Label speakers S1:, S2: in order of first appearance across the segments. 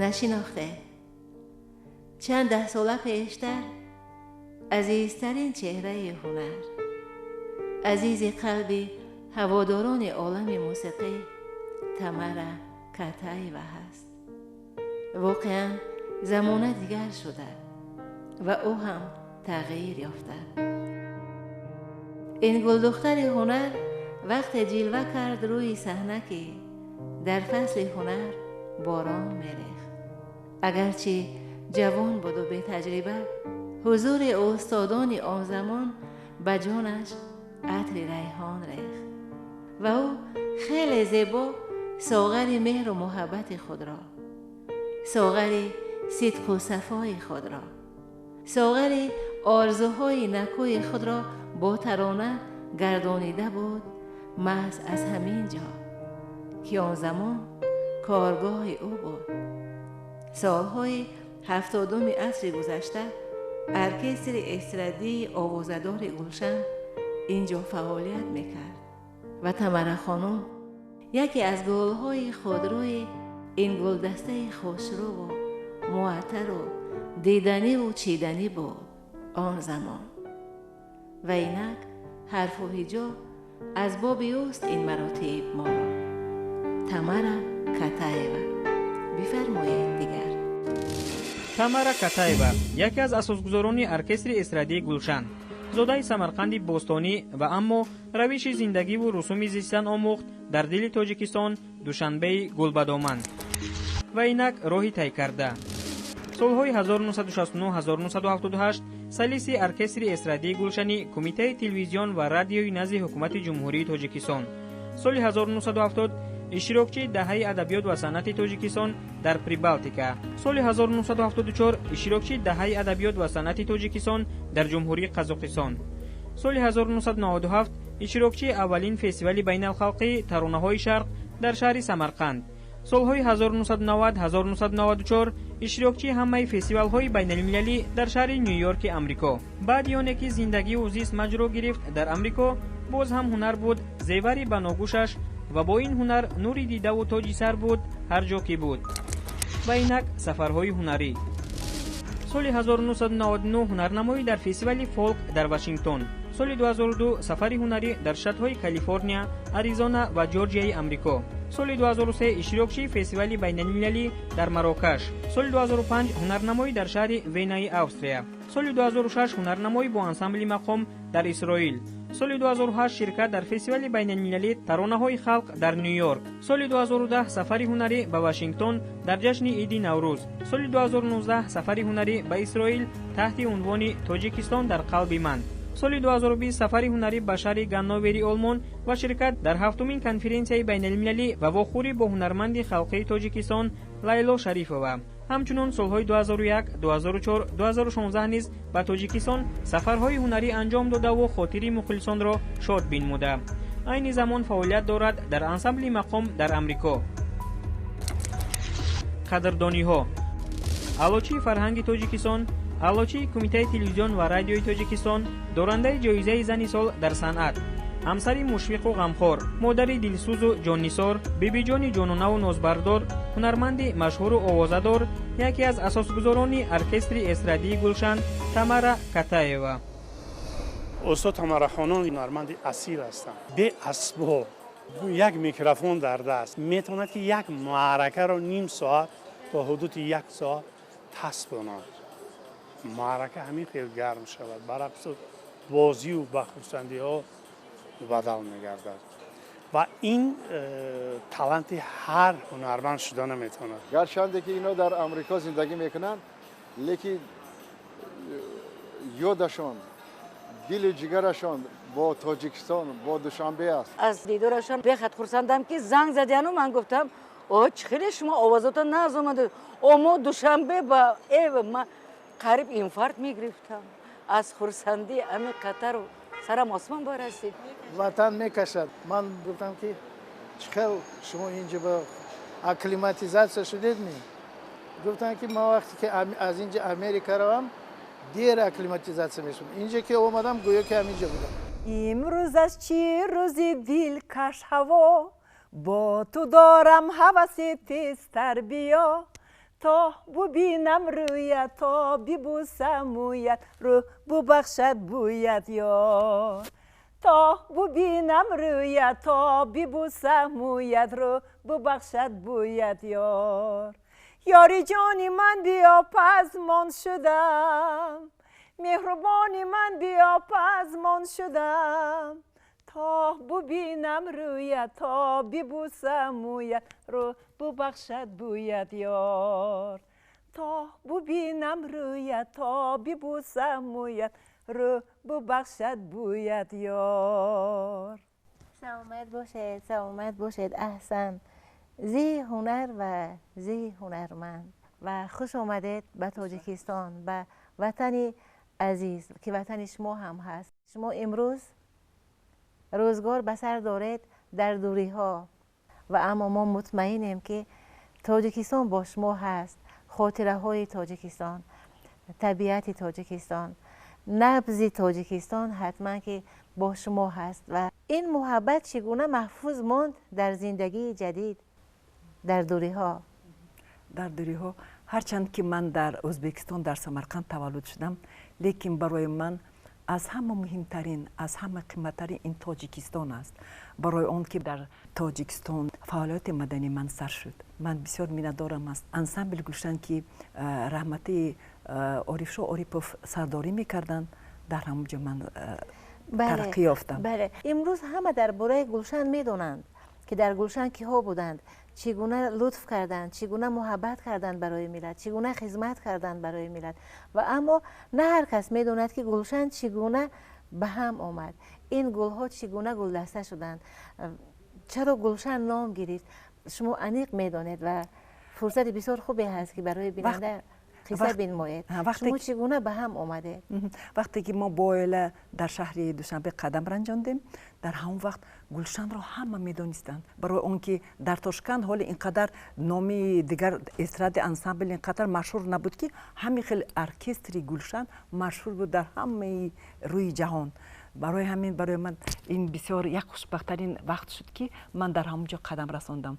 S1: Нашинохте? Чанд даҳ сола пештар азизтарин чеҳраи ҳунар, азизи қалби ҳаводорони олами мусиқӣ Тамара Катаева ҳаст. Воқеан, замона дигар шуда ва ӯ ҳам тағйир ёфта. Ин гулдухтари ҳунар вақте ҷилва кард рӯи саҳна, ки дар фасли ҳунар борон мерехт. Агарчи ҷавон буду бетаҷриба, ҳузури устодони он замон ба ҷонаш атри райҳон рехт ва ӯ хеле зебо соғари меҳру муҳаббати худро, соғари сидқу сафои худро, соғари орзуҳои накӯи худро бо тарона гардонида буд. Маҳз аз ҳамин ҷо, ки он замон коргоҳи ӯ буд, солҳои 70-уми асри гузашта, оркестри эстрадии овозадори «Гулшан» ин ҷо фаъолият мекард ва Тамара хонум яке аз гулҳои худрӯи ин гулдастаи хушрӯву муаттару диданиву чиданӣ буд он замон. Ва инак ҳарфу ҳиҷо аз боби ӯст. Ин маротиб моро Тамара Катаева бифармоед дигар.
S2: Тамара Катаева, яке аз асосгузорони оркестри эстрадии «Гулшан», зодаи Самарқанди бостонӣ ва аммо равиши зиндагиву русуми зистан омӯхт дар дили Тоҷикистон, Душанбеи гулбадоман. Ва инак роҳи тай карда. Солҳои 1969-1978 солисти оркестри эстрадии «Гулшани» Кумитаи телевизион ва радиои назди Ҳукумати Ҷумҳурии Тоҷикистон. Соли 1970 иштирокчии Даҳаи адабиёт ва санъати Тоҷикистон дар Прибалтика. Соли 1974 иштирокчии Даҳаи адабиёт ва санъати Тоҷикистон дар Ҷумҳурии Қазоқистон. Соли 1997 иштирокчии аввалин фестивали байналхалқии таронаҳои шарқ дар шаҳри Самарқанд. Солҳои 1990-1994 иштирокчии ҳамаи фестивалҳои байналмилалӣ дар шаҳри Ню-Йорки Амрико. Баъди оне ки зиндагиву зист маҷро гирифт дар Амрико, боз ҳам ҳунар буд зевари баногӯшаш ва бо ин ҳунар нури дидаву тоҷи сар буд ҳар ҷо ки буд. Ва инак сафарҳои ҳунарӣ. Соли 1999 ҳунарнамоӣ дар фестивали фолк дар Вашингтон. Соли 2002 сафари ҳунарӣ дар штатҳои Калифорния, Аризона ва Ҷорҷияи Амрико. Соли 2003 иштирокчии фестивали байналмилалӣ дар Марокаш. Соли 2005 ҳунарнамоӣ дар шаҳри Венаи Австрия. Соли 2006 ҳунарнамоӣ бо ансамбли мақом дар Исроил. Соли 2008 ширкат дар фестивали байналмилалӣ таронаҳои халқ дар Ню-Йорк. Соли 2010 сафари ҳунарӣ ба Вашингтон дар ҷашни Иди Наврӯз. Соли 2019 сафари ҳунарӣ ба Исроил таҳти унвони «Тоҷикистон дар қалби ман». Соли 2020 сафари ҳунарӣ ба шаҳри Ганновери Олмон ва ширкат дар ҳафтумин конференсияи байналмилалӣ ва вохӯрӣ бо ҳунарманди халқии Тоҷикистон Лайло Шарифова. Ҳамчунон солҳои 2001, 2004, 2016 низ ба Тоҷикистон сафарҳои ҳунарӣ анҷом додаву хотири мухлисонро шод бинмуда. Айни замон фаъолият дорад дар ансамбли мақом дар Амрико. Қадрдониҳо: Аълочии фарҳанги Тоҷикистон, аълочии Кумитаи телевизион ва радиои Тоҷикистон, дорандаи ҷоизаи зани сол дар санъат, ҳамсари мушфиқу ғамхор, модари дилсӯзу ҷоннисор, бибиҷони ҷононаву нозбардор, ҳунарманди машҳуру овозадор, яке аз асосгузорони оркестри эстрадии «Гулшан» Тамара Катаева.
S3: Устод Тамарахонон ҳунарманди асил ҳастанд. Беасбоб, як микрофон дар даст, метавонад, ки як маъракаро ним соат то ҳудуди як соат таспонад. Маърака ҳамин хел гарм шавад, ба рақсу бозию ба хурсандиҳо бадал мегардад ва ин таланти ҳар ҳунарманд шуда наметавонад.
S4: Гарчанде ки ино дар Амрико зиндагӣ мекунанд, лекин ёдашон, дилу ҷигарашон бо Тоҷикистон, бо Душанбе аст.
S5: Аз дидорашон бехад хурсандам, ки занг задияну ман гуфтам: «О, чӣ хеле шумо овозотон нағз омада, о, мо Душанбе ба э». Ма қариб инфаркт мегирифтам аз хурсандӣ, ами қатару сарам осмон барасид.
S6: Ватан мекашад. Ман гуфтам, ки чӣ хел шумо инҷа ба акклиматизация шудед ми? Гуфтам, ки ман вақте ки аз инҷа Америка равам, дер акклиматизация мешавам, инҷа ки омадам, гӯё ки ҳаминҷа будам.
S7: Имрӯз аз чӣ рӯзи дилкаш ҳаво, бо ту дорам ҳаваси, тезтар биё. То бубинам рӯят, то бибусам мӯят, рӯ бубахшад бӯят ёр. То бубинам рӯят, то бибусам мӯят, рӯ бубахшад бӯят ёр. Ёри ҷони ман, биё, пазмон шудам, меҳрубони ман, биё, пазмон шудам. То бубинам рӯят, то бибусам мӯят, рӯ бубахшад бӯят ёр. То бубинам рӯят, то бибусам мӯят, рӯ бубахшад бӯят ёр.
S1: Саломат бошед, саломат бошед. Аҳсан, зи ҳунар ва зи ҳунарманд, ва хуш омадед ба Тоҷикистон, ба ватани азиз, ки ватани шумо ҳам ҳаст. Шумо имрӯз рӯзгор ба сар доред дар дуриҳо, ва аммо мо мутмаинем, ки Тоҷикистон бо шумо ҳаст. Хотираҳои Тоҷикистон, табиати Тоҷикистон, набзи Тоҷикистон ҳатман ки бо шумо ҳаст. Ва ин муҳаббат чӣ гуна маҳфуз монд дар зиндагии ҷадид, дар дуриҳо?
S8: Дар дуриҳо, ҳарчанд ки ман дар Ӯзбекистон, дар Самарқанд таваллуд шудам, лекин барои ман аз ҳама муҳимтарин, аз ҳама қиматтарин ин Тоҷикистон аст, барои он ки дар Тоҷикистон фаъолияти мадании ман сар шуд. Ман бисёр миннатдорам аз ансамбли Гулшан, ки раҳматии Орифшо Орипов сардорӣ мекарданд. Дар ҳамон ҷо ман тараққӣ ёфтам.
S1: Бале, имрӯз ҳама дар бораи Гулшан медонанд, ки дар Гулшан киҳо буданд, чӣ гуна лутф карданд, чӣ гуна муҳаббат карданд барои миллат, чӣ гуна хизмат карданд барои миллат. Ва аммо на ҳар кас медонад, ки Гулшан чӣ гуна ба ҳам омад, ин гулҳо чӣ гуна гулдаста шуданд, чаро Гулшан ном гирифт. Шумо аниқ медонед ва фурсати бисёр хубе ҳаст, ки барои бинанда қисса бинмоед. Шумо чӣ гуна ба ҳам омадед?
S8: Вақте ки мо бо оила дар шаҳри Душанбе қадам ранҷондем, дар ҳамон вақт Гулшанро ҳама медонистанд, барои он ки дар Тошканд ҳоли ин қадар номи дигар эстради ансамбл ин қадар машҳур набуд, ки ҳамин хел оркестри Гулшан машҳур буд дар ҳамаи рӯи ҷаҳон. Барои ҳамин барои ман ин бисёр як хушбахттарин вақт шуд, ки ман дар ҳамон ҷо қадам расондам.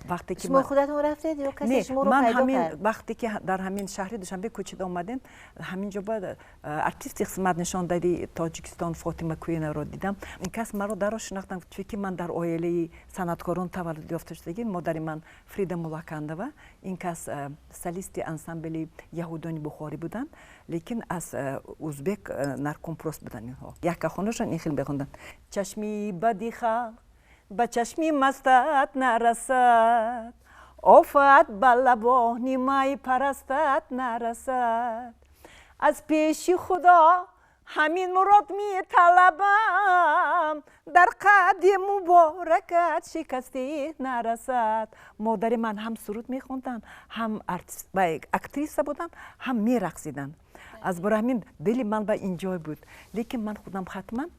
S1: Вақте ки шумо худатон рафтед ё касе шуморо
S8: ман
S1: пайдо
S8: ҳамин
S1: кард?
S8: Вақте ки дар ҳамин шаҳри Душанбе кӯчида омадем, ҳамин ҷо ба артисти хизматнишондаи Тоҷикистон Фотима Куинаро дидам. Ин кас маро дарро шинохтам, чунки ман дар оилаи санъаткорон таваллуд ёфта шудагӣ. Модари ман Фрида Муллакандова, ин кас солисти ансамбли яҳудони Бухорӣ буданд, лекин аз узбек наркомпрос буданд. Инҳо яккахонашон ин хел мехонданд: чашми бади халқ ба чашми мастат нарасад, офат ба лабони май парастат нарасад. Аз пеши Худо ҳамин мурод металабам, дар қадди муборакат шикасте нарасад. Модари ман ҳам суруд мехонданд, ҳам актриса буданд, ҳам мерақсиданд. Аз барои ҳамин дили ман ба ин ҷой буд, лекин ман худам хатман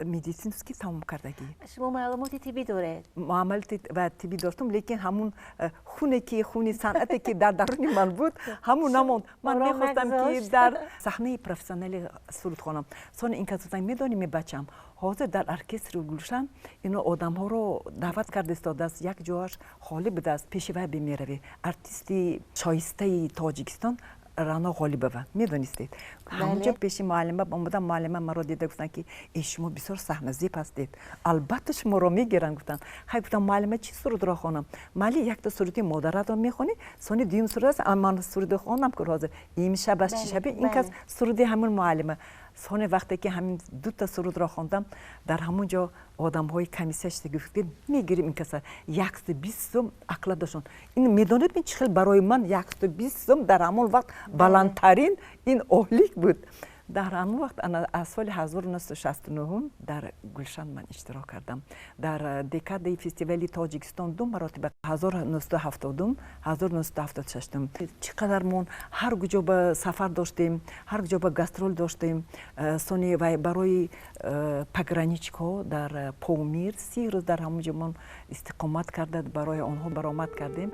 S8: медицинский тамом кардагӣ.
S1: Шумо маълумоти тиббӣ доред?
S8: Маълумоти тиббӣ доштам, лекин ҳамун хуне ки хуни санъате ки дар даруни ман буд, ҳамун намонд. Ман мехостам, ки дар саҳнаи профессионали суруд хонам. Сони ин кас гуфтанд: медонӣ, бачам, ҳозир дар оркестри Гулшан ино одамҳоро даъват карда истодааст, як ҷояш холӣ будааст, пеши вай бимеравӣ. Артисти шоистаи Тоҷикистон Рано Ғолибова, медонистед? Ҳамонҷо пеши муаллима омадам. Муаллима маро дида гуфтанд, ки э, шумо бисёр саҳназеб ҳастед, албатта шуморо мегиранд, гуфтанд. Хай, гуфтам, муаллима, чӣ сурудро хонам? Майли, якта суруди модаратро мехонӣ, сони дуюм суруд аст. Ман суруди хондам, ки ҳозир имшаб аст, чӣ шаби, ин кас суруди ҳамин муаллима. Сони вақте ки ҳамин дута сурудро хондам, дар ҳамон ҷо одамҳои комиссия шида гуфт, ки мегирем ин каса. 120 сум оклад дошон. Ин медонед, чӣ хел барои ман 120 сум дар ҳамон вақт баландтарин ин ойлик буд. Дар ҳамон вақт, аз соли 1969, дар Гулшан ман иштирок кардам дар декадаи фестивали Тоҷикистон ду маротиба, 1970, 1976. Чӣ қадар мо ҳар куҷо ба сафар доштем, ҳар куҷо ба гастрол доштем. Сони вай барои пограничникҳо дар Помир 30 рӯз дар ҳамон ҷо мон истиқомат карда, барои онҳо баромад кардем.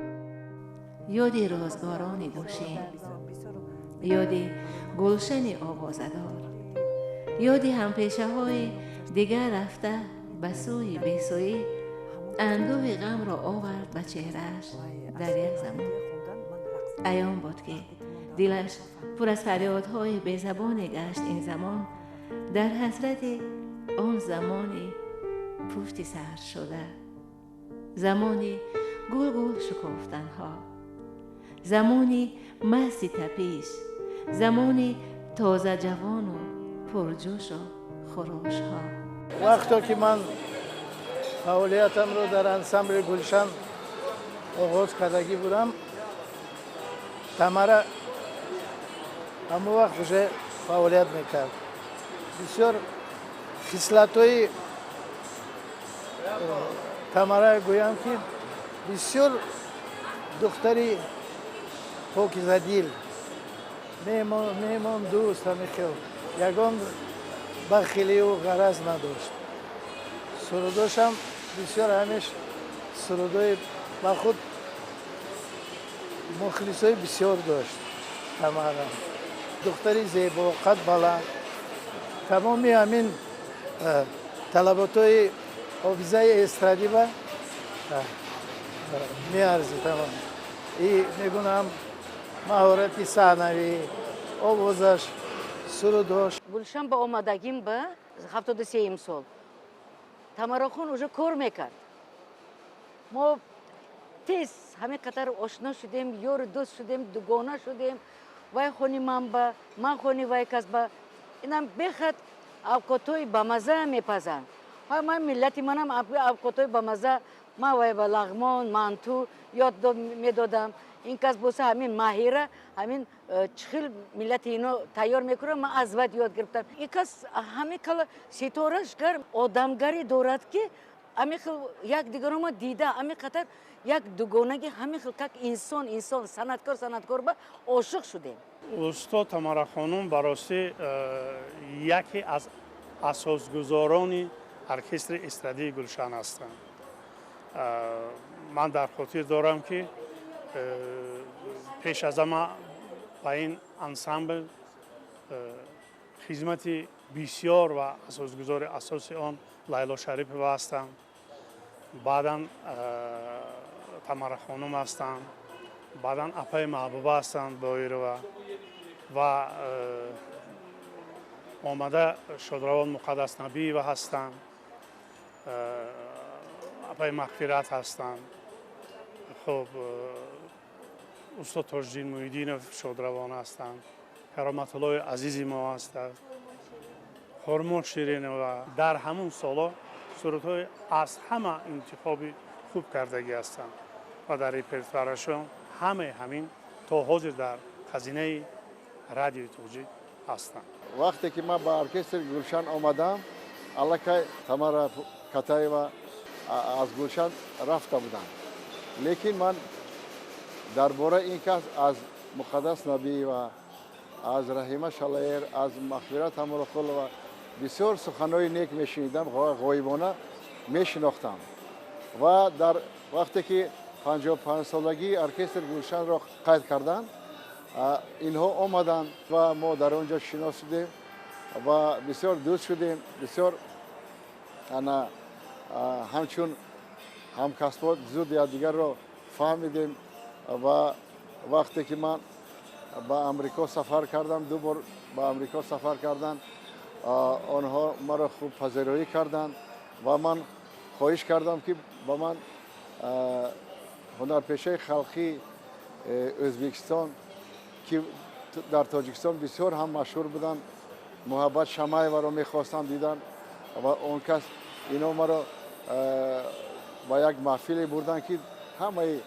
S1: Ёди рӯзгорони душин, ёди гулшани овозадор, ёди ҳампешаҳои дигар рафта ба сӯи бесӯӣ андӯҳи ғамро овард ба чеҳрааш дар як замон. Аён буд, ки дилаш пур аз фарёдҳои безабоне гашт. Ин замон дар ҳасрати он замони пушти сар шуда, замони гулгул шукуфтанҳо, замони масти тапиш, замони тозаҷавону пурҷӯшу хурӯшҳо.
S6: Вақто ки ман фаъолиятамро дар ансамбли Гулшан оғоз кардагӣ будам, Тамара ҳамон вақт уже фаъолият мекард. Бисёр хислатҳои Тамара гӯям, ки бисёр духтари покизадил, меҳмондӯст, ҳамин хел ягон бахилию ғараз надошт. Сурудошам бисёр, ҳамеш сурудои ба худ мухлисои бисёр дошт. Тамара духтари зебо, қад баланд, тамоми ҳамин талаботҳои ҳофизаи эстрадӣ ба меарзид. Тамом и мегӯнам, маҳорати саҳнавӣ, овозаш, сурудош.
S5: Гулшан ба омадагим ба 73-юм сол Тамарахон уже кор мекард. Мо тез ҳамин қатар ошно шудем, ёру дӯст шудем, дугона шудем. Вай хони ман ба, ман хони вай кас ба. Инам бехад авқотҳои бамаза мепазанд. Ман миллати манам авқотҳои бамаза, ман вай ба лағмон, манту ёд медодам. Ин кас боса ҳамин маҳира, ҳамин чӣ хел миллати ино тайёр мекунам, ман аз вай ёд гирифтам. Ин кас ҳамин кала ситорашгар, одамгарӣ дорад, ки ҳамин хел якдигарома дида, ҳамин қатар як дугонаги, ҳамин хел как инсон инсон, санъаткор санъаткор ба ошиқ шудем.
S3: Устод Тамарахонум баростӣ яке аз асосгузорони оркестри эстрадии Гулшан ҳастанд. Ман дар хотир дорам, ки пеш аз ҳама ба ин ансамбл хизмати бисёр ва асосгузори асоси он Лайло Шарипова ҳастанд, баъдан Тамарахонум ҳастанд, баъдан апаи Маҳбуба ҳастанд, Боирова, ва омада шодравон Муқаддас Набиева ҳастанд, апаи Мағфират ҳастанд. Хуб, устод Тоҷиддин Муҳиддинов шодравон ҳастанд, Кароматуллои азизи мо ҳастанд, Хурмо Ширинова. Дар ҳамун солҳо сурудҳои аз ҳама интихоби хуб кардагӣ ҳастанд ва дар репертуарашон ҳамаи ҳамин то ҳозир дар хазинаи Радиои Тоҷик ҳастанд.
S4: Вақте ки ман ба оркестри Гулшан омадам, аллакай Тамара Катаева аз Гулшан рафта буданд, лекин ман дар бораи ин кас аз Муқаддас Набиева, аз Раҳима Шалаер, аз Мағфират Ҳамроқулова бисёр суханҳои нек мешунидам, ғоибона мешинохтам. Ва дар вақте ки 55-солагии оркестри Гулшанро қайд карданд, инҳо омаданд ва мо дар он ҷо шинос шудем ва бисёр дӯст шудем, бисёр ана ҳамчун ҳамкасбот зуд якдигарро фаҳмидем. Ва вақте ки ман ба Амрико сафар кардам, ду бор ба Амрико сафар кардам, онҳо маро хуб пазироӣ карданд ва ман хоҳиш кардам, ки ба ман ҳунарпешаи халқии Ӯзбекистон, ки дар Тоҷикистон бисёр ҳам машҳур буданд, Муҳаббат Шамаеваро мехостам дидан. Ва он кас ино маро ба як маҳфиле бурданд, ки ҳамаи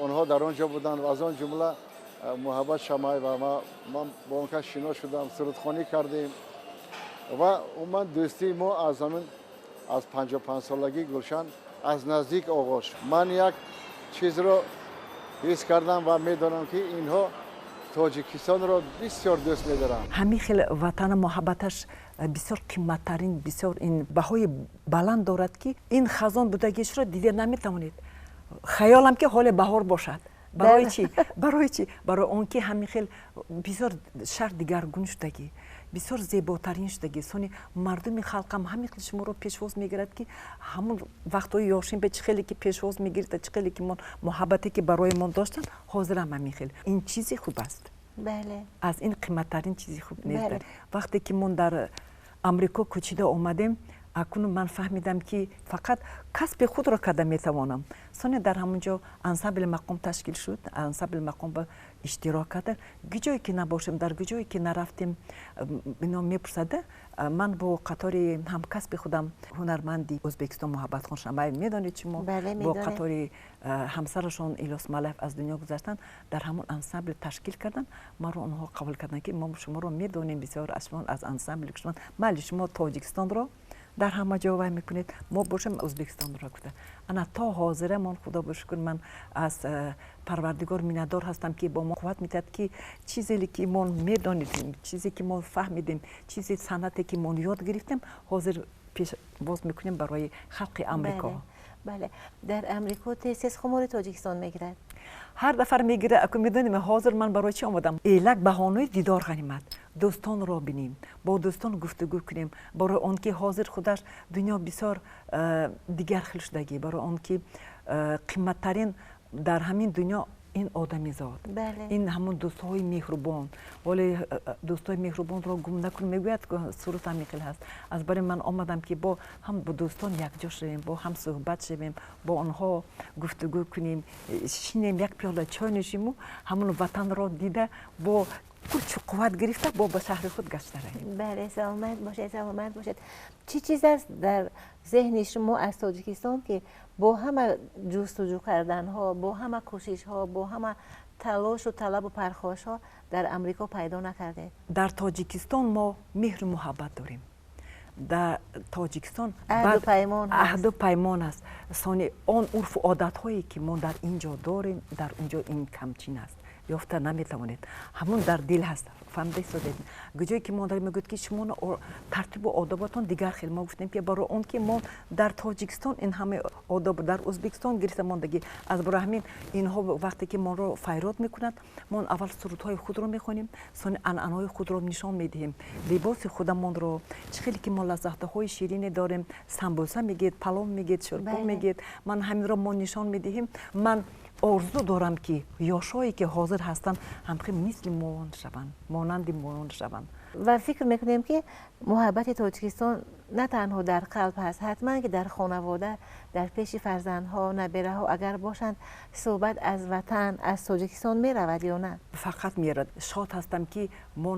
S4: онҳо дар он ҷо буданд ва аз он ҷумла Муҳаббат Шамаева. Ман бо он кас шинос шудам, сурудхонӣ кардем ва умуман дӯстии мо аз ҳамин аз 55-солагии Гулшан аз наздик оғоз шуд. Ман як чизро ҳис кардам ва медонам, ки инҳо Тоҷикистонро бисёр дӯст медоранд.
S8: Ҳамин хел ватана муҳаббаташ бисёр қимматтарин, бисёр ин баҳои баланд дорад, ки ин хазон будагишро дида наметавонед. Хаёлам, ки ҳоле баҳор бошад. Барои чӣ? Барои чӣ? Барои он ки ҳамин хел бисёр шаҳр дигаргун шудагӣ. Бисёр зеботарин шудагӣ. Сони мардуми халқам ҳамин хел шуморо пешвоз мегирад, ки ҳамон вақтҳои ёшин бе чӣ хеле ки пешвоз мегирифта, чӣ хеле ки мо муҳаббате ки барои мо доштанд, ҳозирам ҳамин хел. Ин чизи хуб аст. Аз ин қиматтарин чизи хуб нест. Вақте ки мо дар Амрико кӯчида омадем, акнун ман фаҳмидам, ки фақат касби худро карда метавонам. Соне дар ҳамон ҷо ансамбли Мақом ташкил шуд, ансамбли Мақом ба иштирок карда, гиҷое ки набошем, дар гиҷое ки нарафтем, ино мепурсада. Ман бо қатори ҳамкасби худам, ҳунарманди Ӯзбекистон Муҳаббатхон Шамаев, медонед шумо, бо қатори ҳамсарашон Илёс Малаев аз дунё гузаштанд, дар ҳамон ансамбл ташкил карданд. Маро онҳо қабул карданд, ки мо шуморо медонем бисёр, аз шумо, аз ансамбли шумо. Майли, шумо Тоҷикистонро дар ҳама ҷо вай мекунед, мо бошем Ӯзбекистонро гуфта. Ана то ҳозира мон, худо ба шукр, ман аз Парвардигор миннатдор ҳастам, ки бо мо қувват медиҳад, ки чизе ки мо медонистем, чизе ки мо фаҳмидем, чизи санъате ки мо ёд гирифтем, ҳозир пешвоз мекунем барои халқи Амрико.
S1: Бале, дар Амрико тез тез хумори Тоҷикистон мегирад.
S8: Ҳар дафар мегирад. Аку медонем, ҳозир ман барои чӣ омадам? Элак баҳонаи дидор ғанимат, дӯстонро бинем, бо дӯстон гуфтугӯ кунем, барои он ки ҳозир худаш дунё бисёр дигар хел шудагӣ, барои он ки қиматтарин дар ҳамин дунё ин одамизод, ин ҳамон дӯстҳои меҳрубон. Вале дӯстҳои меҳрубонро гум накун, мегӯяд, сурат ҳамин хел ҳаст. Аз барои ман омадам, ки бо ҳам бо дӯстон якҷо шавем, бо ҳам суҳбат шавем, бо онҳо гуфтугӯ кунем, шинем, як пиёла чой нӯшиму ҳамон ватанро дида, бо курчу қувват гирифта, бо ба шаҳри худ гашта равем.
S1: Бале, саломат бошед, саломат бошед. Чӣ чиз аст дар зеҳни шумо аз Тоҷикистон, ки бо ҳама ҷустуҷӯ карданҳо, бо ҳама кӯшишҳо, бо ҳама талошу талабу пархошҳо дар Амрико пайдо накардед?
S8: Дар Тоҷикистон мо меҳру муҳаббат дорем. Дар Тоҷикистон аҳду паймон аст. Сони он урфу одатҳое ки мо дар ин ҷо дорем, дар он ҷо ин камчин аст, ёфта наметавонед. Ҳамон дар дил ҳаст, фаҳмида истодед? Ҷое ки модар мегӯяд, ки шумо тартибу одоботон дигар хел. Мо гуфтем, ки барои он ки мо дар Тоҷикистон ин ҳама одоб дар Ӯзбекистон гирифта мондагӣ. Аз барои ҳамин инҳо вақте ки моро файрод мекунанд, мо аввал сурудҳои худро мехонем, сони анъанаҳои худро нишон медиҳем, либоси худамонро, чӣ хеле ки мо лаззатҳои ширине дорем, самбуса мегӯед, палов мегӯед, шӯрбо мегӯед, ман ҳаминро мо нишон медиҳем. Ман орзу дорам, ки ёшҳое ки ҳозир ҳастанд, ҳамхел мисли моон шаванд, монанди моон шаванд.
S1: Ва фикр мекунем, ки муҳаббати Тоҷикистон на танҳо дар қалб ҳаст, ҳатман ки дар хонавода, дар пеши фарзандҳо, набераҳо агар бошанд, суҳбат аз ватан, аз Тоҷикистон меравад ё на?
S8: Фақат меравад. Шод ҳастам, ки мо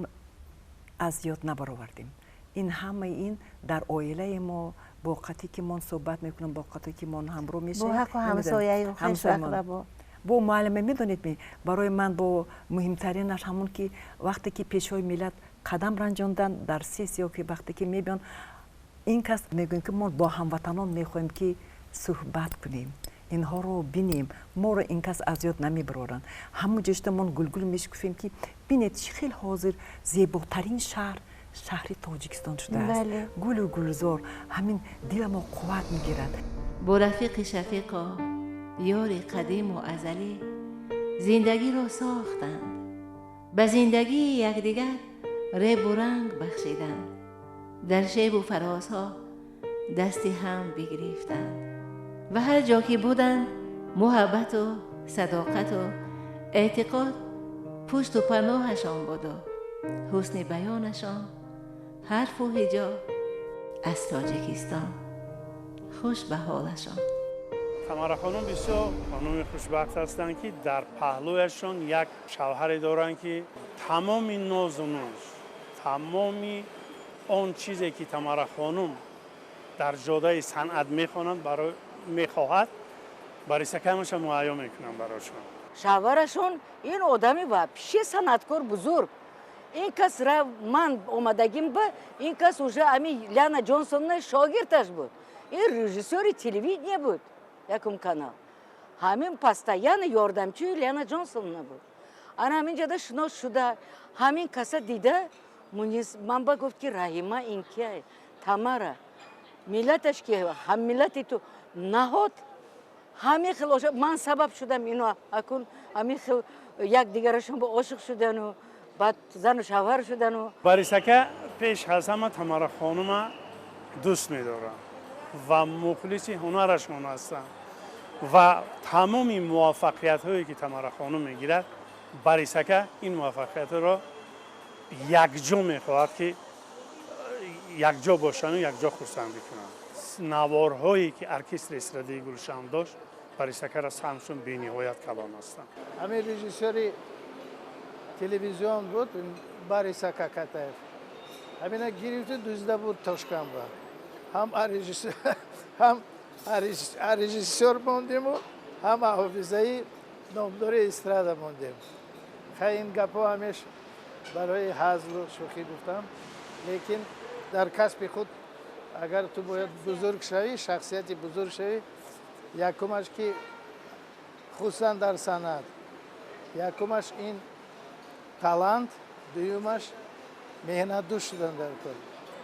S8: аз ёд набаровардем. Ин ҳамаи ин дар оилаи мо, бо қате ки мон суҳбат мекунам, бо қате ки мон ҳамроҳ мешавем,
S1: бо ҳаққу ҳамсояю хешақрабо.
S8: Бо муаллима, медонед ми, барои ман бо муҳимтаринаш ҳамон ки вақте ки Пешвои миллат қадам ранҷонданд дар сессиё, ки вақте ки мебиён ин кас, мегӯем, ки мо бо ҳамватанон мехоҳем ки суҳбат кунем, инҳоро бинем, моро ин кас аз ёд намебароранд. Ҳамон ҷошта мон гулгул мешукуфем, ки бинед, чӣ хел ҳозир зеботарин шаҳр шаҳри Тоҷикистон шудааст, гулу гулзор. Ҳамин диламо қувват мегирад.
S1: Бо рафиқи шафиқо, ёри қадиму азалӣ зиндагиро сохтанд, ба зиндагии якдигар ребу ранг бахшиданд, дар шебу фарозҳо дасти ҳам бигирифтанд ва ҳар ҷо ки буданд, муҳаббату садоқату эътиқод пушту паноҳашон буду ҳусни баёнашон ҳарфу ҳиҷо аз Тоҷикистон. Хуш ба ҳолашон.
S3: Тамара хонум бисёр хонуми хушбахт ҳастанд, ки дар паҳлӯяшон як шавҳаре доранд, ки тамоми нозу ноз, тамоми он чизе ки Тамара хонум дар ҷодаи санъат мехонанд, мехоҳад, барисакамаша муҳайё мекунанд барошон.
S5: Шавҳарашон ин одами вообще санъаткор бузург. Ин кас ман омадагим ба ин кас уже ами Ляна Ҷонсонна шогирдаш буд. Ин режиссёри телевидения буд, якум канал. Ҳамин постоянно ёрдамчии Ляна Ҷонсонна буд. Ана ҳамин ҷода шинос шуда, ҳамин каса дида, ман ба гуфт, ки Раҳима, ин кия? Тамара, миллаташ ки, ҳаммиллати ту. Наҳот ҳамин хел ман сабаб шудам, ино акун ҳамин хел якдигарашон ба ошиқ шудану. Баъд зану шавҳар шудану.
S3: Борис ака, пеш аз ҳама Тамара хонума дӯст медорам ва мухлиси ҳунарашон ҳастам ва тамоми муваффақиятҳое ки Тамара хонум мегирад, Борис ака ин муваффақиятҳоро якҷо мехоҳад, ки якҷо бошану якҷо хурсандӣ кунанд. Наворҳое ки оркестри эстрадии Гулшан дошт, Борис акара саҳмшон бениҳоят калон ҳастанд.
S6: Ҳамин режиссёри телевизион буд, Борис ака Катаев, ҳамина гирифту дузда буд Тошканба. Ҳам режиссёр мондему, ҳам ҳофизаи номдори эстрада мондем. Хай, ин гапҳо ҳамеш барои ҳазлу шӯхӣ гуфтам, лекин дар касби худ агар ту бояд бузург шавӣ, шахсияти бузург шавӣ, якумаш ки, хусусан дар санъат, якумаш ин талант, дуюмаш меҳнатдӯст шудан дар кор.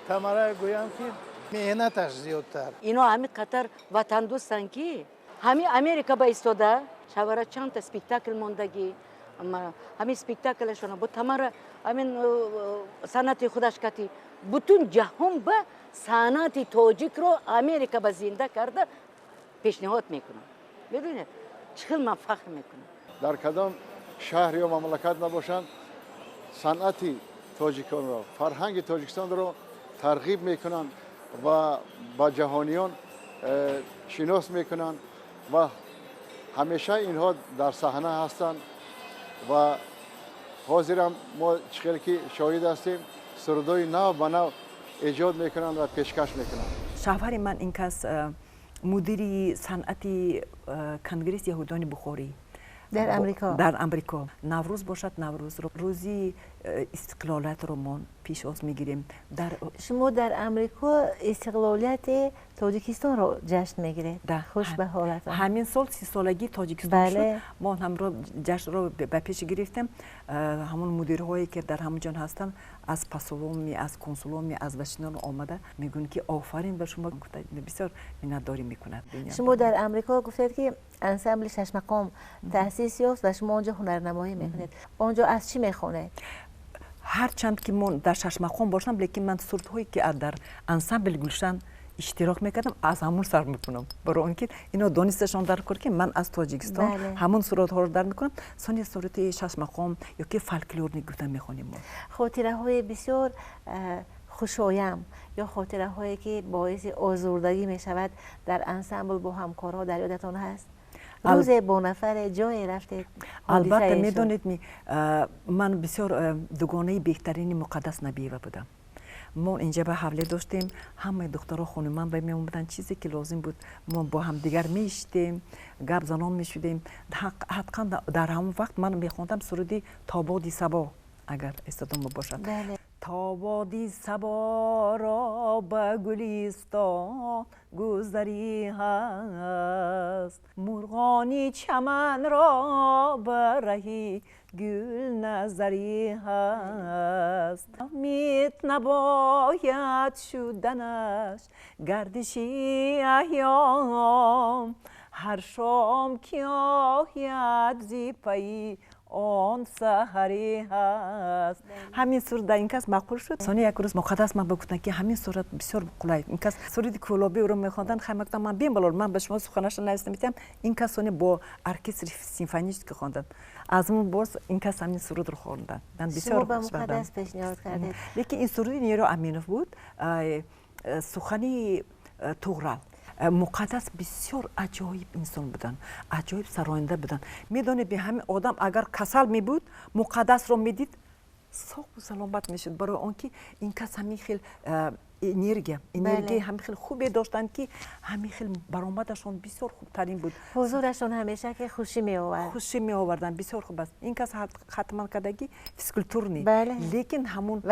S6: Тамара гӯям ки меҳнаташ зиёдтар.
S5: Ино ҳамин қатар ватандӯстанд, ки ҳамин Америка ба истода шавара чандта спектакл мондагӣ, ҳамин спектаклашона бо Тамара, ҳамин санъати худаш кати бутун ҷаҳон ба санъати тоҷикро Америка ба зинда карда пешниҳод мекунам. Медонед, чӣ хел ман фахр мекунам.
S4: Дар кадом шаҳр ё мамлакат набошанд, санъати тоҷиконро, фарҳанги Тоҷикистонро тарғиб мекунанд ва ба ҷаҳониён шинос мекунанд ва ҳамеша инҳо дар саҳна ҳастанд ва ҳозирам мо чӣ хел ки шоҳид ҳастем, сурудҳои нав ба нав эҷод мекунанд ва пешкаш мекунанд.
S8: Шавҳари ман ин кас мудири санъати Конгресси яҳудони Бухорӣ.
S1: Дар Амрико.
S8: Дар Амрико. Наврӯз бошад, Наврӯзро, рӯзи истиқлолиятро мо пешвоз мегирем дар
S1: Шумо дар Амрико истиқлолияти Тоҷикистонро ҷашн мегиред. Хуш ба ҳолатон.
S8: Ҳамин сол 30-солагии Тоҷикистон шуд, мо ҳамро ҷашнро ба пеш гирифтем. Ҳамон мудирҳое ки дар ҳамон ҷон ҳастанд, аз посоломи, аз консуломи, аз Вашингтон омада мегӯянд, ки офарин ба шумо, бисёр миннатдорӣ мекунад.
S1: Шумо дар Амрико гуфтед, ки ансамбли Шашмақом таъсис ёфт ва шумо онҷо ҳунарнамоӣ мекунед. Онҷо аз чӣ мехонед?
S8: Ҳарчанд ки мо дар Шашмақом бошам, лекин ман сурудҳое ки дар ансамбли Гулшан иштирок мекардам, аз ҳамун сар мекунам, барои он ки ино донисташон дар кор, ки ман аз Тоҷикистон ҳамун сурудҳоро дар мекунам. Сони суруди Шашмақом ё ки фольклорный гуфта мехонем мо.
S1: Хотираҳои бисёр хушоям ё хотираҳое ки боиси озурдагӣ мешавад дар ансамбл бо ҳамкорҳо дар ёдатон ҳаст? Рӯзе бо нафаре ҷое рафтед?
S8: Албатта, медонед ми, ман бисёр дугонаи беҳтарини Муқаддас Набиева будам. Мо инҷа ба ҳавле доштем, ҳамаи духтаро хони ман ба меомаданд, чизе ки лозим буд, мо бо ҳамдигар меиштем, гап занон мешудем. Ҳатқан дар ҳамон вақт ман мехондам суруди Тободи сабо, агар истодомо бошад. Тободи саборо ба гулистон гузарӣ ҳаст, мурғони чаманро ба раҳи гул назарӣ ҳаст, умед набояд шуданаш гардиши айём, ҳар шом ки ояд зи пайи он саҳарӣ ҳаст. Ҳамин суруд дар ин кас маъқул шуд. Сони як рӯз Муқаддас ман бигуфтанд, ки ҳамин сурат бисёр қулай. Ин кас суруди кӯлобӣ ӯро мехонданд. Хай, гуфтам, ман бемалол, ман ба шумо суханаша нависта метиҳам. Ин кас сони бо оркестри симфонический хонданд. Аз он боз ин кас ҳамин сурудро хонданд. Ман бисёр
S1: ба Муқаддас пешниҳод кардед.
S8: Лекин ин суруди Неро Аминов буд, сухани Туғрал. Муқаддас бисёр аҷоиб инсон буданд, аҷоиб сароянда буданд. Медонед, ҳамин одам агар касал мебуд, Муқаддасро медид, соғу саломат мешуд, барои он ки ин кас ҳамин хел энергияи ҳамин хел хубе доштанд, ки ҳамин хел баромадашон бисёр хубтарин буд.
S1: Ҳузурашон ҳамеша ки хушӣ меовард.
S8: Хушӣ меоварданд, бисёр хуб аст. Ин кас хатман кардагӣ физкультурный, лекин ҳамун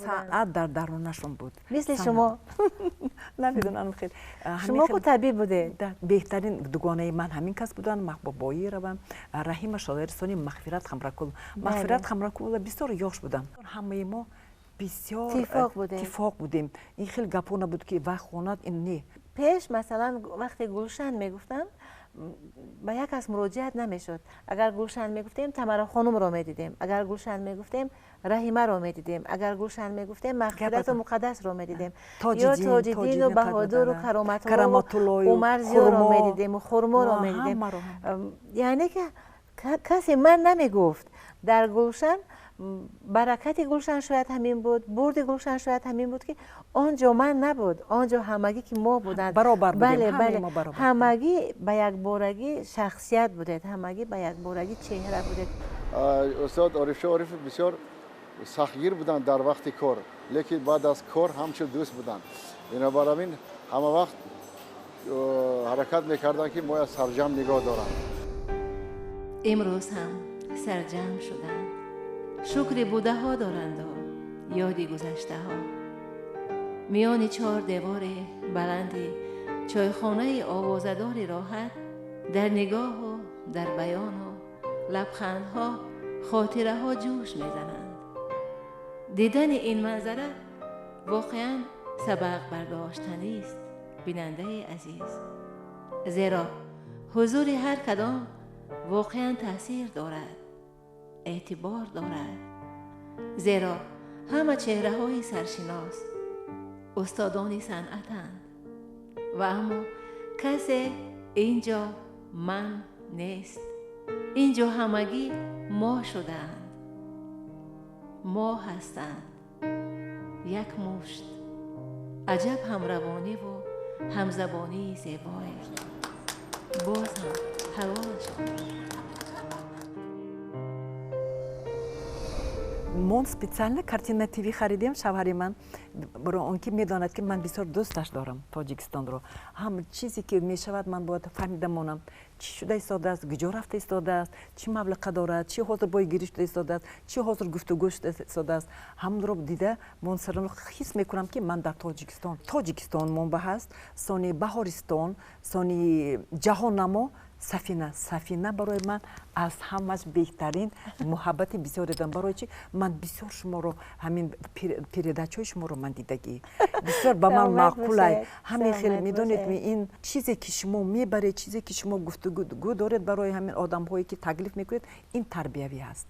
S8: санъат дар дарунашон буд.
S1: Мисли шумо.
S8: Намедонам, хел.
S1: Шумо ку табиб будед.
S8: Беҳтарин дугонаи ман ҳамин кас буданд, Маҳбубоирова, Раҳима Шоирсони, Мағфират Хамракул. Мағфират Хамракулова бисёр ёш буданд. Ҳамаи мо бисёр тифоқ будем. Ин хел гапҳо набуд, ки вай хонад, ин не.
S1: Пеш, масалан, вақте Гулшан мегуфтанд, Ба як кас муроҷиат намешуд. Агар Гулшан мегуфтем, Тамара хонумро медидем, агар Гулшан мегуфтем, Раҳимаро медидем, агар Гулшан мегуфтем, Мағфирату Муқаддасро медидем, ё Тоҷиддину Баҳодуру Кароматуллою Умар Зиёро медидему Хурморо медидем. Яъне ки касе ман намегуфт. Дар Гулшан баракати Гулшан шояд ҳамин буд, бурди Гулшан шояд ҳамин буд, ки он ҷо ман набуд, он ҷо ҳамагӣ ки мо буданд.
S8: Баробар будем.
S1: Бале, бале, ҳамагӣ ба якборагӣ шахсият будед, ҳамагӣ ба якборагӣ чеҳра будед.
S4: Устод Орифшо Орифов бисёр сахтгир буданд дар вақти кор, лекин баъд аз кор ҳамчун дӯст буданд. Бинобар ҳамин ҳама вақт ҳаракат мекарданд, ки моя сарҷамъ нигоҳ доранд.
S1: Имрӯз ҳам сарҷамъ шуданд, шукри будаҳо доранду ёди гузаштаҳо. Миёни чор девори баланди чойхонаи овозадори роҳат, дар нигоҳу дар баёну лабхандҳо хотираҳо ҷӯш мезананд. Дидани ин манзара воқеан сабақ бардоштанист, бинандаи азиз, зеро ҳузури ҳар кадом воқеан таъсир дорад, эътибор дорад, зеро ҳама чеҳраҳои саршинос устодони санъатанд ва аммо касе ин ҷо ман нест. Ин ҷо ҳамагӣ мо шудаанд, мо ҳастанд, як мушт. Аҷаб ҳамравониву ҳамзабонии зебое. Боз ҳам ҳалолашон.
S8: Мо специально Картина ТВ харидем, шавҳари ман, барои он ки медонад, ки ман бисёр дӯсташ дорам Тоҷикистонро. Ҳам чизе ки мешавад, ман бояд фаҳмида монам, чӣ шуда истодааст, куҷо рафта истодааст, чӣ маблаға дорад, чӣ ҳозир бойгирӣ шуда истодааст, чӣ ҳозир гуфтугӯ шуда истодааст. Ҳамонро дида мон саранҷом ҳис мекунам, ки ман дар Тоҷикистон. Тоҷикистон монба ҳаст, сони Баҳористон, сони Ҷаҳоннамо, Сафина. Сафина барои ман аз ҳамаш беҳтарин, муҳаббати бисёре дорам. Барои чи? Ман бисёр шуморо, ҳамин передачаҳои шуморо ман дидагӣ, бисёр ба ман маъқулай. Ҳамин хел, медонед, ин чизе ки шумо мебаред, чизе ки шумо гуфтугӯ доред барои ҳамин одамҳое ки таклиф мекунед, ин тарбиявӣ ҳаст.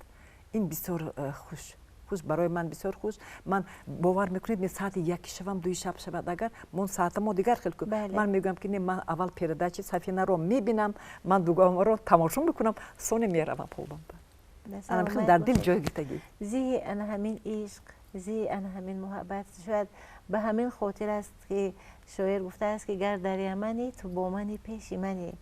S8: Ин бисёр хуш хуш барои ман, бисёр хуш. Ман, бовар мекунед, мен саати яки шавам, дуи шаб шавад, агар мон саатамо дигар хел кун, ман мегӯям ки не, ман аввал передачи Сафинаро мебинам, ман дугонаро тамошо мекунам, соне меравам хобам. Дар дил ҷой гирифтагӣ.
S1: Зиҳи ана ҳамин ишқ, зиҳи ана ҳамин муҳаббат, шояд ба ҳамин хотир аст, ки шоир гуфтааст, ки гар дар Ямани, ту бо мани пеши мани,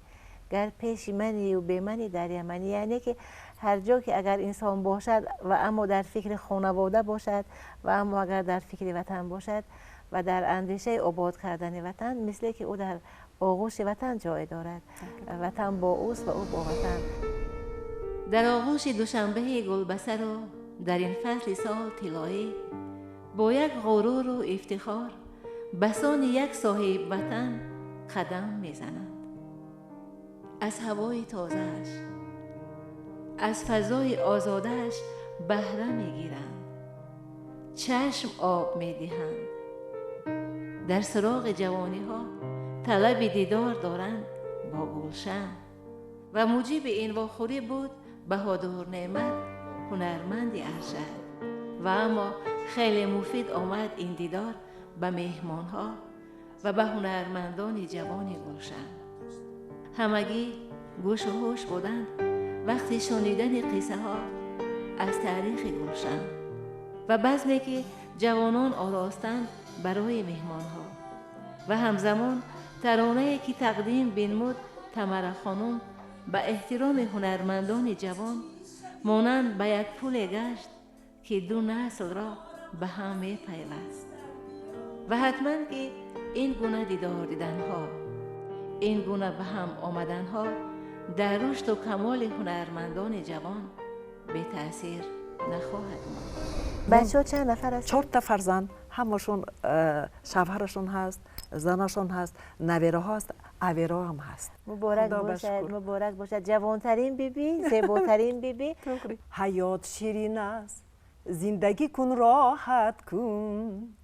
S1: гар пеши манию бемани дар Ямани. Яъне ки ҳар ҷо ки агар инсон бошад ва аммо дар фикри хонавода бошад ва аммо агар дар фикри ватан бошад ва дар андешаи обод кардани ватан, мисле ки ӯ дар оғӯши ватан ҷой дорад, ватан бо ӯст ва ӯ бо ватан. Дар оғӯши Душанбеи гулбасару дар ин фасли сол тиллоӣ, бо як ғуруру ифтихор ба сони як соҳиб ватан қадам мезананд. Аз ҳавои тозааш, аз фазои озодааш баҳра мегиранд, чашм об медиҳанд. Дар суроғи ҷавониҳо талаби дидор доранд бо Гулшан. Ва муҷиби ин вохӯрӣ буд Баҳодур Неъмат, ҳунарманди аршад. Ва аммо хеле муфид омад ин дидор ба меҳмонҳо ва ба ҳунармандони ҷавони Гулшан. Ҳамагӣ гӯшу ҳуш буданд вақти шунидани қиссаҳо аз таърихи Гулшан ва базме ки ҷавонон оростанд барои меҳмонҳо ва ҳамзамон таронае ки тақдим бинмуд Тамара хонум ба эҳтироми ҳунармандони ҷавон, монанд ба як пуле гашт, ки ду наслро ба ҳам мепайваст. Ва ҳатман ки ин гуна дидор диданҳо, ин гуна ба ҳам омаданҳо дар рушду камоли ҳунармандони ҷавон бетаъсир нахоҳад монд. Бачаҳо чанд нафар аст?
S8: Чорта фарзанд, ҳамашон шавҳарашон ҳаст, занашон ҳаст, навераҳо ҳаст, авераҳо ҳам ҳаст.
S1: Муборак бошад, муборак бошад. Ҷавонтарин биби, зеботарин биби.
S8: Ҳаёт ширин аст, зиндагӣ кун, роҳат кун,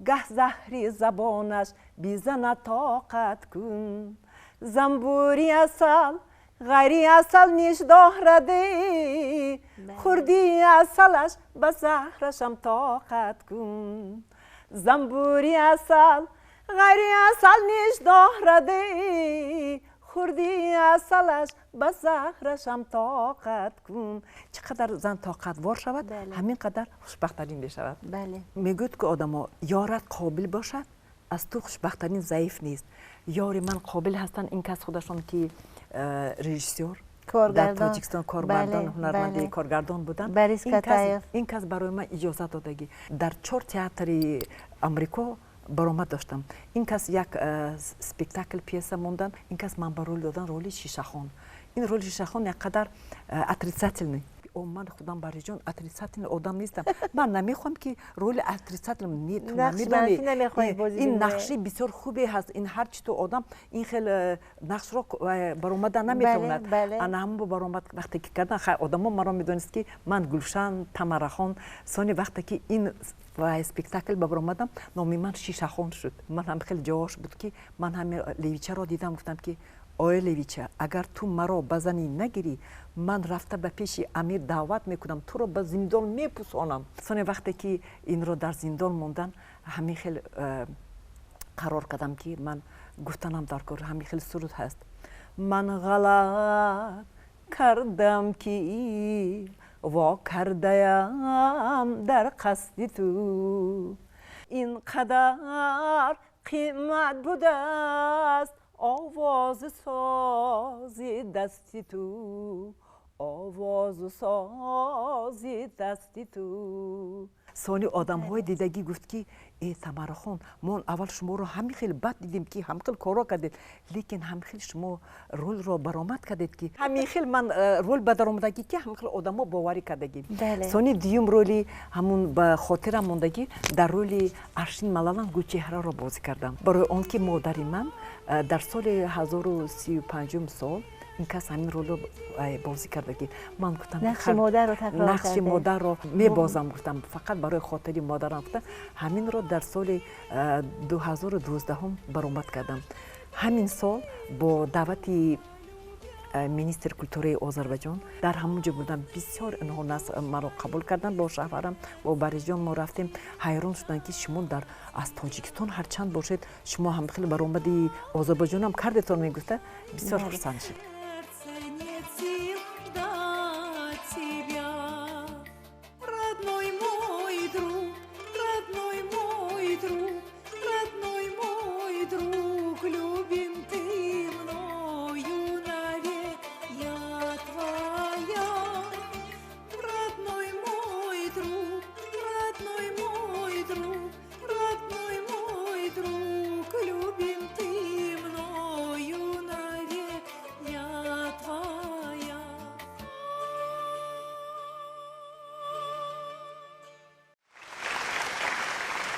S8: гаҳ заҳри забонаш бизанад, тоқат кун. Замбури асал ғайри асал ниш дораде, хурди асалаш ба заҳрашам тоқат кун. Замбури асал ғайри асал ниш дораде, хурди асалаш ба заҳрашам тоқат кун. Чӣ қадар зан тоқатвор шавад, ҳамин қадар хушбахттарин мешавад. Мегӯяд ки одамо ёрат қобил бошад, аз ту хушбахттарин заиф нест. Ёри ман қобил ҳастанд ин кас худашон ки режиссёр дар Тоҷикистон, коргардон, ҳунарманди коргардон буданд. Ин кас барои ман иҷозат додагӣ. Дар чор театри Амрико баромад доштам. Ин кас як спектакл пьеса мондан, ин кас ман ба рол додан роли Шишахон. Ин роли Шишахон як қадар отрицательный. Ман худам, Бариҷон, отрицательный одам нестам. Ман намехоҳам ки роли отрицательный. Намедонӣ, ин нақши бисёр хубе ҳаст. Ин ҳар чи ту одам ин хел нақшро баромада наметавонад. Ана ҳамон баромад вақте ки кардан, хай, одамо маро медонист ки ман Гулшан Тамарахон. Сони вақте ки ин спектакл ба баромадам, номи ман Шишахон шуд. Ман ҳам хеле ҷош буд ки ман ҳами Левичаро дидам, гуфтам ки ой Левича, агар ту маро ба занӣ нагирӣ, ман рафта ба пеши амир даъват мекунам, туро ба зиндон мепусонам. Соне вақте ки инро дар зиндон мондан, ҳамин хел қарор кардам ки ман гуфтанам дар кор ҳамин хел суруд ҳаст. Ман ғалат кардам ки во кардаям дар қасди ту, ин қадар қимат будааст овозу сози дасти ту, овозу сози дасти ту. Сони одамҳои дидагӣ гуфт ки э Тамарахон, мо аввал шуморо ҳамин хел бад дидем ки ҳамин хел корро кардед, лекин ҳамин хел шумо ролро баромад кардед ки ҳамин хел ман рол ба даромадагӣ ки ҳамин хел одамо боварӣ кардагӣ. Сони дуюм роли ҳамун ба хотирам мондагӣ, дар роли Аршин Малалан Гулчеҳраро бозӣ кардам. Барои он ки модари ман дар соли 1035 сол ин кас ҳамин ролро бозӣ кардагӣ. Ман гуфтам нақши модарро мебозам, гуфтам фақат барои хотири модарам, гуфтам ҳаминро дар соли 2012 баромад кардам. Ҳамин сол бо даъвати министр культураи Озарбайҷон дар ҳамон ҷо будам. Бисёр инҳо маро қабул карданд. Бо шавҳарам, бо Бариҷон мо рафтем. Ҳайрон шуданд ки шумо дар аз Тоҷикистон ҳарчанд бошед, шумо ҳам хеле баромади Озарбайҷонам кардетон, мегуфта. Бисёр хурсанд шуд.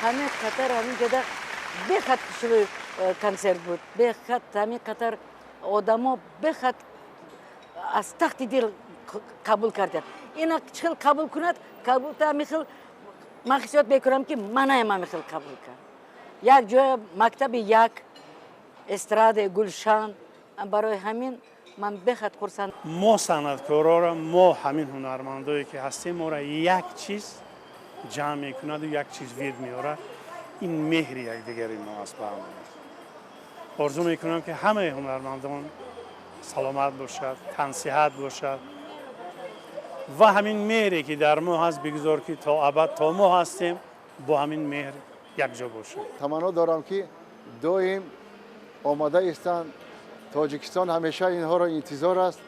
S5: Ҳамин қатар ҳамин ҷода бехад хушрӯй консерт буд, бехад ҳамин қатар одамо бехад аз тахти дил қабул карданд. Ина чӣ хел қабул кунад, қабулта ҳамин хел ман ҳиссиёт мекунам ки манаям ҳамин хел қабул кард. Як ҷоя мактаби як эстрадаи Гулшан, барои ҳамин ман бехад хурсанд.
S3: Мо санъаткорора, мо ҳамин ҳунармандое ки ҳастем, моро як чиз ҷамъ мекунаду як чиз вирд меорад, ин меҳри якдигари мо аст ба ҳама. Орзу мекунам ки ҳамаи ҳунармандон саломат бошад, тансиҳат бошад ва ҳамин меҳре ки дар мо ҳаст, бигузор ки то абад то мо ҳастем бо ҳамин меҳр якҷо бошад.
S4: Таманно дорам ки доим омода истанд. Тоҷикистон ҳамеша инҳоро интизор аст.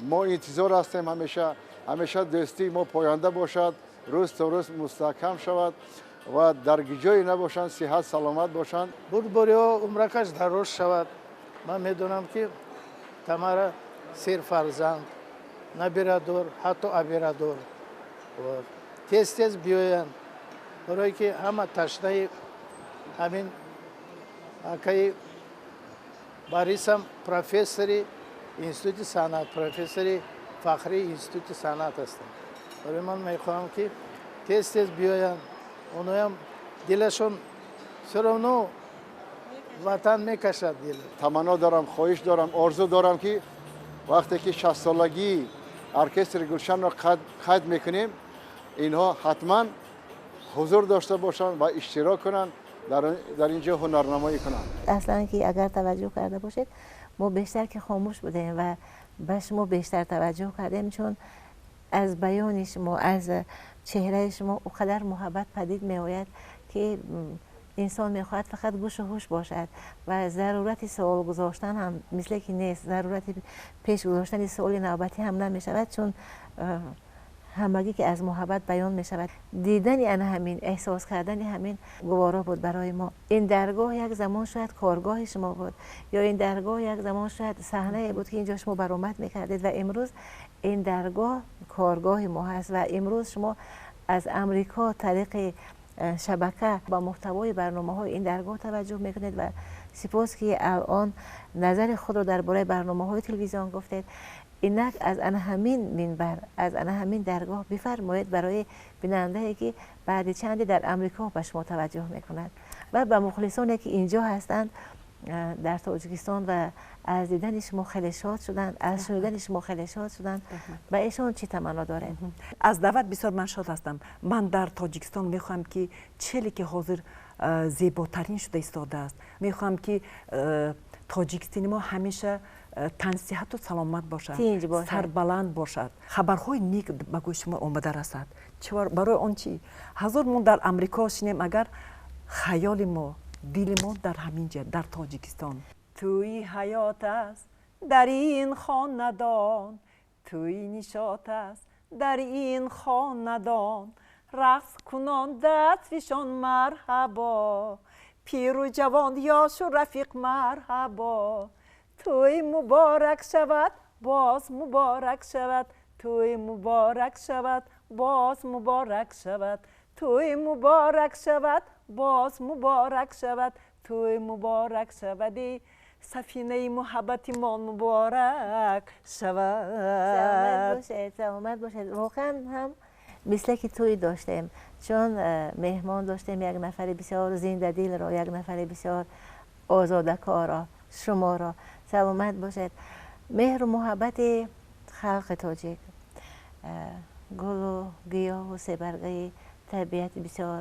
S4: Мо интизор ҳастем ҳамеша, ҳамеша дӯстии мо поянда бошад, рӯз то рӯз мустаҳкам шавад ва дар ҷое набошанд, сиҳат саломат бошанд.
S6: Бурдбориҳо умракаш дароз шавад. Ман медонам ки Тамара серфарзанд, набирадор, ҳатто абирадор. Тез тез биёянд, барое ки ҳама ташнаи ҳамин акаи Борисам, профессори институти санъат, профессори фахрии институти санъат ҳастанд. Барои ман мехоҳам ки тез тез биёянд. Оноям дилашон все равно Ватан мекашад дил.
S4: Таманно дорам, хоҳиш дорам, орзу дорам, ки вақте ки 60-солагии оркестри Гулшанро қайд мекунем, инҳо ҳатман ҳузур дошта бошанд ва иштирок кунанд, дар ин ҷо ҳунарнамоӣ кунанд.
S1: Аслан ки агар таваҷҷӯҳ карда бошед, мо бештар ки хомӯш будем ва ба шумо бештар таваҷҷӯҳ кардем, чун аз баёни шумо, аз чеҳраи шумо он қадар муҳаббат падид меояд, ки инсон мехоҳад фақат гӯшу ҳуш бошад ва зарурати суол гузоштан ҳам мисле ки нест, зарурати пеш гузоштани суоли навбатӣ ҳам намешавад, чун ҳамагӣ ки аз муҳаббат баён мешавад. Дидани ана ҳамин, эҳсос кардани ҳамин гуворо буд барои мо. Ин даргоҳ як замон шояд коргоҳи шумо буд, ё ин даргоҳ як замон шояд саҳнае буд, ки инҷо шумо баромад мекардед, ва имрӯз ин даргоҳ коргоҳи мо ҳаст ва имрӯз шумо аз Амрико тариқи шабака ба муҳтавои барномаҳои ин даргоҳ таваҷҷӯҳ мекунед ва сипос, ки алон назари худро дар бораи барномаҳои телевизион гуфтед. Инак аз ана ҳамин минбар, аз ана ҳамин даргоҳ бифармоед барои бинандае, ки баъди чанде дар Амрико ба шумо таваҷҷӯҳ мекунад ва ба мухлисоне, ки инҷо ҳастанд дар Тоҷикистон ва аз дидани шумо хеле шод шуданд, аз шунидани шумо хеле шод шуданд, ба эшон чӣ таманно доред?
S8: Аз даъват бисёр ман шод ҳастам. Ман дар Тоҷикистон мехоҳам, ки челе ки ҳозир зеботарин шуда истодааст, мехоҳам, ки Тоҷикистони мо ҳамеша тансиҳату саломат бошад, сарбаланд бошад, хабарҳои нек ба гӯши шумо омада расад. Барои он чӣ ҳазор мо дар Амрико шинем, агар хаёли мо, дили мо дар ҳамин ҷа, дар Тоҷикистон. Тӯи ҳаёт аст дар ин хонадон, тӯи нишот аст дар ин хонадон, рақс кунон дастфишон марҳабо, пиру ҷавон, ёшу рафиқ марҳабо, тӯй муборак шавад, боз муборак шавад, тӯй муборак шавад, боз муборак шавад, тӯй муборак шавад, боз муборак шавад, тӯй муборак шавади, сафинаи муҳаббати мо муборак шавад.
S1: Саломат бошед, саломат бошед. Воқеан ҳам мисле ки тӯй доштем, чун меҳмон доштем як нафари бисёр зиндадилро, як нафари бисёр озодакорро, шуморо. Саломат бошед. Меҳру муҳаббати халқи тоҷик, гулу гиёҳу себаргаи табиати бисёр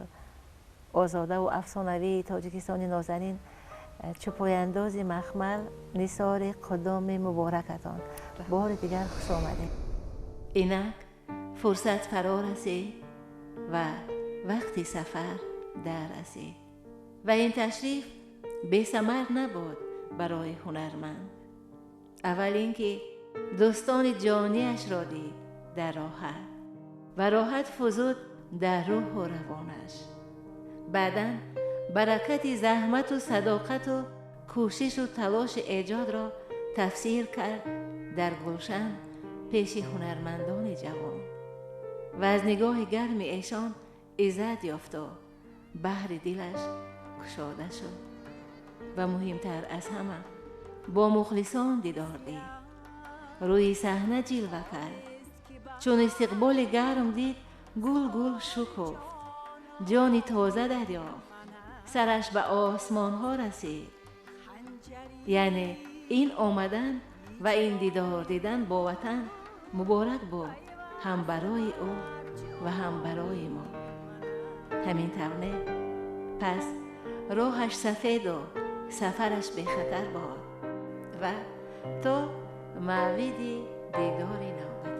S1: озодаву афсонавии Тоҷикистони нозанин, чӯпояндози махмал нисори қудоми муборакатон. Бори дигар хуш омадед. Инак фурсат фаро расид ва вақти сафар дар расид ва ин ташриф бесамар набуд барои ҳунарманд. Аввал ин ки дӯстони ҷониашро дид дар роҳат ва роҳат фузуд дар рӯҳу равонаш. Баъдан баракати заҳмату садоқату кӯшишу талоши эҷодро тафсир кард дар Гулшан пеши ҳунармандони ҷавон ва аз нигоҳи гарми эшон иззат ёфту баҳри дилаш кушода шуд ва муҳимтар аз ҳама бо мухлисон дидор дид, рӯи саҳна ҷилва кард. Чун истиқболи гарм дид, гул-гул шукуфт, ҷони тоза дарёфт, сараш ба осмонҳо расид. Яъне ин омадан ва ин дидор дидан бо ватан муборак буд ҳам барои ӯ ва ҳам барои мо. Ҳамин тавр не? Пас роҳаш сафеду сафараш бехатар бод ва то мавъиди дидори навбатӣ.